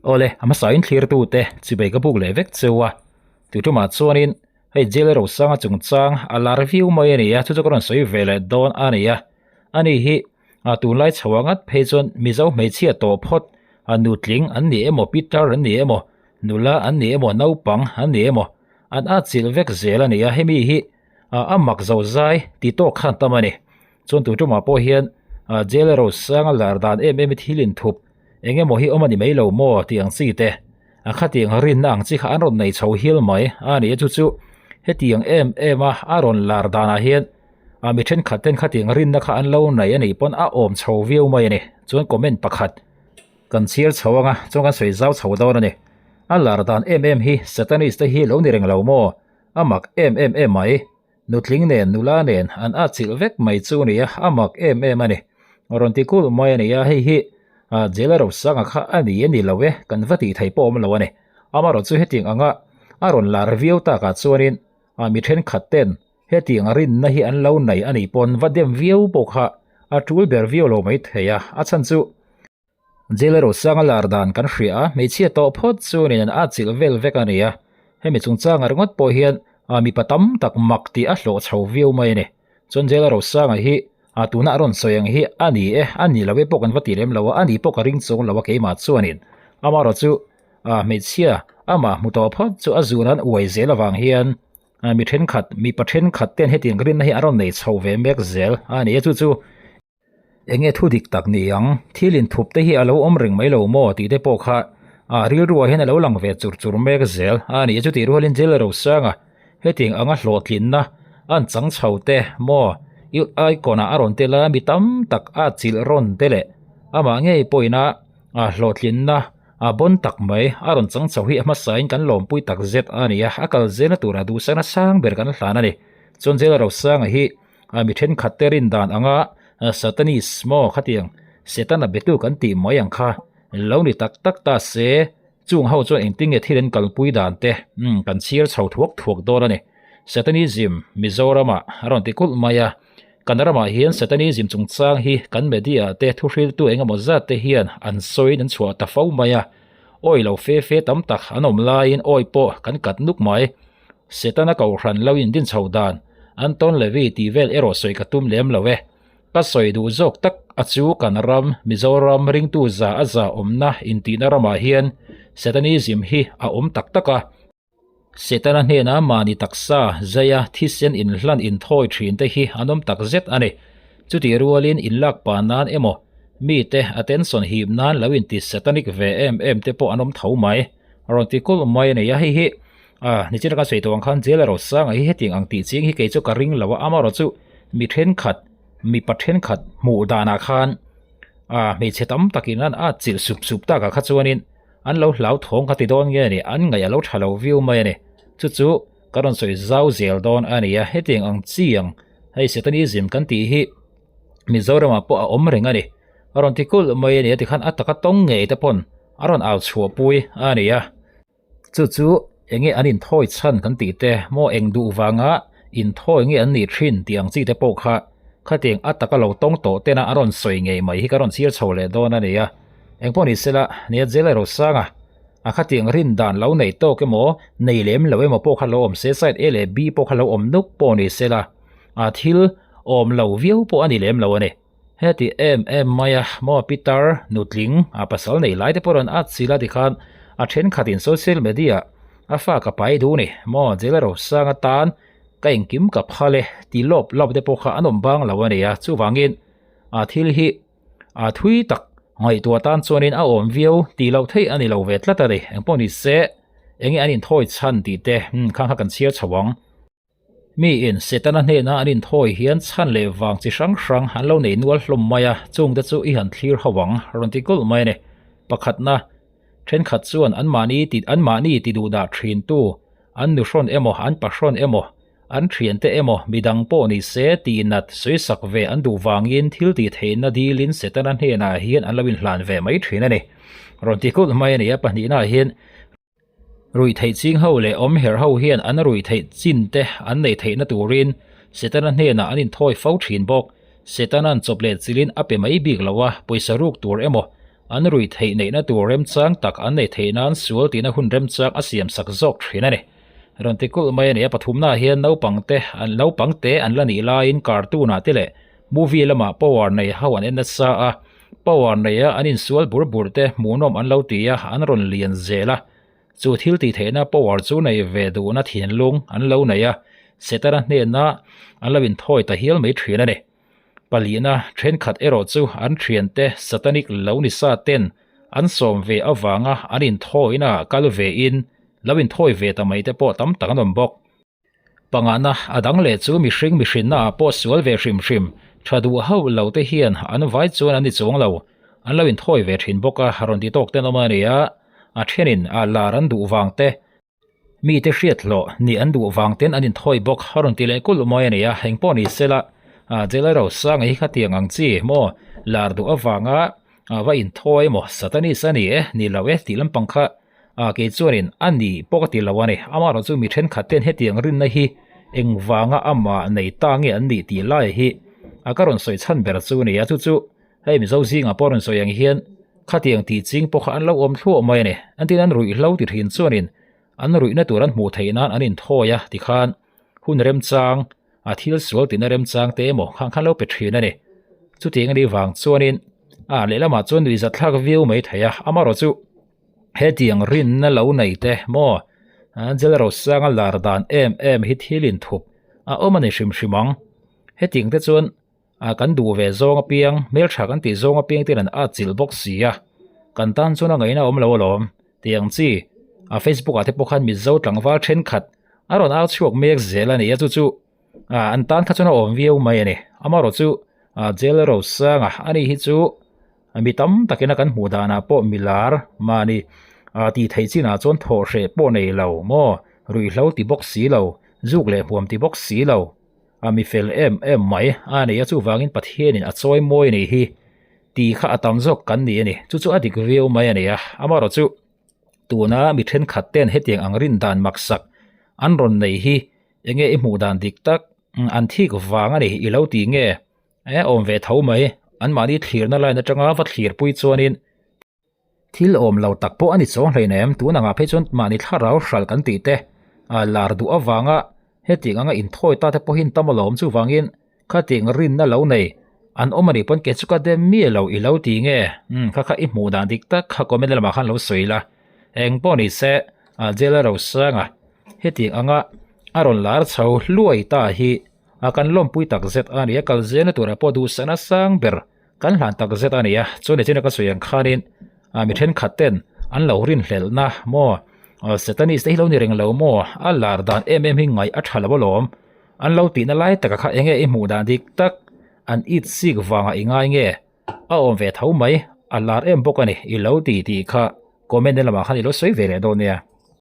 Awle, a hmasain thlirtute chibei ka buk leh vek cheu a, tuṭumah chuanin hei Jail Rosanga chungchang a lar viau mai a ni a, chu chu ka rawn sawi ve leh dawn a ni a. Ani hi a tunlai chho ah ngat phei chuan Mizo hmeichhia tawh phawt a nutling an ni emaw Pitar an ni emaw nula an ni emaw naupang an ni emaw an atchilh vek zel a ni a, hemi hi a mak zo zai ti tawk khan tam a ni. Chuan tu tumah pawh hian Jail Rosanga lar dan em em hi thil inthup eng emaw hi awm a ni mai lo maw tih ang chi te a khatiang rinna ang chi kha an rawn nei chho hial mai a ni a chu chu hetiang em em a a rawn lar danah hian a mi thenkhat ten khatiang rinna kha an lo nei a nih pawn a awm chho viau mai a ni chuan comment pakhat kan chhiar chho anga chuan kan sawi zau chho dawn a ni a lar dan em em hi satanist te hi lo ni reng lo maw a mak em em em mai. Nutling nen nula nen an atchilh vek mai chu a ni a, a mak em em a ni. Rawn ti kulh mai a ni a, hei hi Jail Rosanga kha a ni a ni lo e, kan va tih theih pawh awm lo a ni. Amaherawh chu hetiang anga a rawn lar viau takah chuanin mi thenkhat ten hetiang rinna hi an lo nei a nih pawn va dem viau pawh kha a tul ber viau lo mai thei a, a chhan chu Jail Rosanga lar dan kan hria a, hmeichhia tawh phawt chu nen an atchilh vel vek a ni a. Hemi chungchanga ringawt pawh hian mipa tam tak mak tih a hlawh chho viau mai a ni. Chuan Jail Rosanga hi tuna a rawn sawi ang hi a ni e, a ni lo e pawh kan va ti lem lo a, a ni pawh ka ring chuang lo a keimah chuanin. Amaherawh chu hmeichhia amah hmu tawh phawt chu a zun an uai zel avang hian mi thenkhat, mipa thenkhat ten hetiang rinna hi an rawn nei chho ve mek zel a ni a, chu chu Enge thu dik tak ni ang, thil inthup te hi a lo awm reng mai lo maw tih te pawh kha ah rilruah hian a lo lang ve chur chur mek zel a ni. Chutih rualin Jail Rosanga hetiang anga hlawhtlinna an chang chho te maw icon ah a rawn tel a, mi tam tak a chilh rawn te leh amah ngei pawhin a hlawhtlinna a bawn tak mai a rawn chang chho hi a hmasain kan lawmpui tak zet a ni a, a kal zelna turah duhsakna sang ber kan hlan a ni. Chuan Jail Rosanga hi A mi thenkhat te rin dan anga Satanist maw khatiang Setana betu kan tih mai ang kha lo ni tak tak ta se chung ho chuan engtin nge thil an kalpui dan te umm kan chhiar chho thuak thuak dawn a ni. Satanism Mizoramah a rawn ti kulh mai a, kan ramah hian Satanism chungchang hi kan media te thuhriltu engemaw zat te hian an sawiin an chhuah ta fo mai a, awi lo fe fe tam tak an awm laiin awi pawh kan kat nuk mai. Setana kohhran lo indin chho dan Anton Levy tih vel erawh sawi ka tum lem lo e. Ka sawi duh zawk tak a chu kan ram, Mizoram, ringtu za a za awmna intihna ramah hian Satanism hi a awm tak tak a. Setana hnena mahni taksa zaia thisen inhlan inthawi thin te hi an awm tak zet a ni. Chutih rualin inlak pa nan emaw mite attention hip nan lo inti satanic ve em em te pawh an awm tho mai. Rawn ti kulh mai a ni a, hei hi A, nichina ka sawi tawh ang khan jail erawh sanga hi hetiang ang tih ching hi kei chu ka ring lo a, amaherawh chu mi thenkhat, mipa thenkhat hmuh danah khan a hmeichhe tam takin an a chilh sup sup takah kha chuanin an lo hlauthawng ka ti dawn nge ni, an ngaih a lo tha lo viau mai a ni. Chu chu ka rawn sawi zau zel dawn a ni a, hetiang ang chi ang hei satanism kan tih hi Mizoramah pawh a awm reng a ni. A rawn ti kulh mai a ni a tikhan a taka tawng ngei te pawn a rawn au chhuahpui a ni a. Chu chu enge an inthawi chhan kan tih te maw eng duh vanga inthawi nge an nih thin tih ang chi te pawh kha khatiang a taka lo tawng tawh tena a rawn sawi ngei mai hi ka rawn chhiar chho leh dawn a ni a. Engpawh ni sela nia Jail Rosanga a khatiang rin dan lo nei tawk emaw nei lem lo emaw pawh kha lo awm se side A leh B pawh kha lo awm nuk pawh ni sela a thil awm lo viau pawh a ni lem lo a ni. Heti em em mai a, maw Peter nutling a pasal nei lai te pawh rawn at chil a tikhan a thenkhat in social media a fa ka pai duh ni, maw Jail Rosanga tan ka engkim ka phal e ti lawp lawp te pawh kha an awm bang lo a ni a, chuvangin a thil hi a thui tak ngaihtuah tan chuanin a awm viau tih loh theih a ni lo ve tlat a ni, engpawh ni se enge an inthawi chhan tih te khang kha kan chhiar chho ang. Mi in Setana hnena an inthawi hian chhan leh vang chi hrang hrang an lo nei nual hlawm mai a, chungte chu i han thlir ho ang, rawn ti kulh mai a ni. Pakhatna, thenkhat chuan anmahni ti anmahni ti duh dah thintu, an nuhrawn emaw, an pahrawn emaw, an thiante emaw, midang pawh ni se tihnat sawisak ve an duh vangin thil tih theihna dilin Setana hnenah hian an lo inhlan ve mai thin a ni, rawn ti kulh mai a ni a. Pahnihnaah hian. Ruih theih ching ho leh awm herh ho hian an ruih theih chin te an neih theihna turin Setana hnenah an inthawi fo thin bawk. Setana'n chawp leh chilin a pe mai bik lo a, pawisa ruk tur emaw, An ruih theih neihna tur remchang tak an neih theih nan sual tihna hun remchang a siam sak zawk thin a ni. Rawn ti kulh mai a ni a, pathumnaah hian naupangte an naupangte an la nih laiin cartoon ah te leh movie lamah power nei ho an en nasa a, power neia an insual bur bur te hmuhnawm an lo ti a, an rawn lian zel a. Chu thil tih theihna power chu nei ve duhna thinlung an lo nei a, Setana hnena an lo inthawi ta hial mai thin a ni. Palihna thenkhat erawh chu an thiante Satanic lo ni sa ten an sawm ve avanga an inthawina ah kal ve in lo inthawi ve ta mai te pawh tam tak an awm bawk. Pangahna a dang leh chu mihring mihrinna ah pawh sual ve hrim hrim tha duh hauh lo te hian an vai chuan an ni chuang lo, an lo inthawi ve thin bawk a, rawn ti tawk ten awm a ni a, a thenin ah lar an duh vang te, Mite hriat hlawh nih an duh vang ten an inthawi bawk a rawn ti leh kulh mawi a ni a, eng pawh ni sela Jailai Rosanga hi khatiang ang chi maw lar duh avanga va inthawi emaw Satanist a ni e ni lo e tih lampang kha kei chuanin a ni pawh ka ti lo a ni. Amaherawhchu chu mi thenkhat ten hetiang rinna hi engvanga amah nei ta nge an nih tih lai hi ka rawn sawi chhan ber chu a ni a, chu chu Hei Mizo zingah pawh rawn sawi ang hian khatiang tih ching pawh kha an lo awm thluah mai a ni. An tin an ruihhlo ti thin chuanin an ruihna tur an hmuh theih nan an inthawi a tikhan hun remchang a thil sual tina remchang te emaw khang khan lo pe thin a ni. Chutiang a nih vang chuanin a lehlamah chuan nuihzat thlak viau mai thei a, amaherawh chu hetiang rinna lo nei te maw Angela Rosanga lar dan em em hi thil inthup a awm a ni hrim hrim ang. Hetiang te chuan A kan duh ve zawng apiang, hmeltha kan tih zawng apiang ten an at chilh bawk si a, kan tan chuan a ngaihna awm lo alawm tih ang chi. A Facebook ah te pawh khan Mizo tlangval thenkhat a rawn au chhuak mek zel a ni a, chu chu an tan kha chuan a awm viau mai a ni. Amaherawh chu Jail Rosanga a ni hi chu mi tam takin a kan hmuh danah pawh milar mahni tih theih chinah chuan thawh hreh pawh nei lo maw, ruihhlo ti bawk si lo, zuk leh huam ti bawk si lo. A mi fel em em mai a nei a, chuvangin Pathianin a chawi mawi a nih hi tih kha a tam zawk kan ni a ni. Chu chu a dik viau mai a ni a, amaherawh chu tuna mi thenkhat ten hetiang ang rin dan maksak an rawn nei hi enge i hmuh dan dik tak an thik vang a ni i lo ti nge e awm ve tho mai anmahni thlirna line atanga va thlirpui chuanin Thil awm lo tak pawh a ni chuang hleinem, tun angah phei chuan mahni thlarau hralh kan tih te lar duh avanga hetiang anga inthawi ta te pawhin tam alawm chuvangin khatiang rinna lo nei an awm a nih pawn kei chu ka dem miah lo i lo ti nge umm kha kha i hmuh dan dik tak kha comment lamah khan lo sawi la eng pawh ni se jail a rosanga hetiang anga a rawn lar chho hluai ta hi a kan lawmpui tak zet a ni a kal zelna turah pawh duhsakna sang ber. Kan hlan tak zet a ni a, chuan nichin a ka sawi ang khanin ah mi thenkhat ten an lo rinhlelhna maw Satanist te hi lo ni reng lo maw a lar dan em em hi ngaih a tha lo alawm an lo tihna lai taka kha enge i hmuh dan dik tak an it sik vangah i ngai nge a awm ve tho mai a lar em bawk a ni i lo ti tih kha comment lamah khan i lo sawi ve leh dawn nia.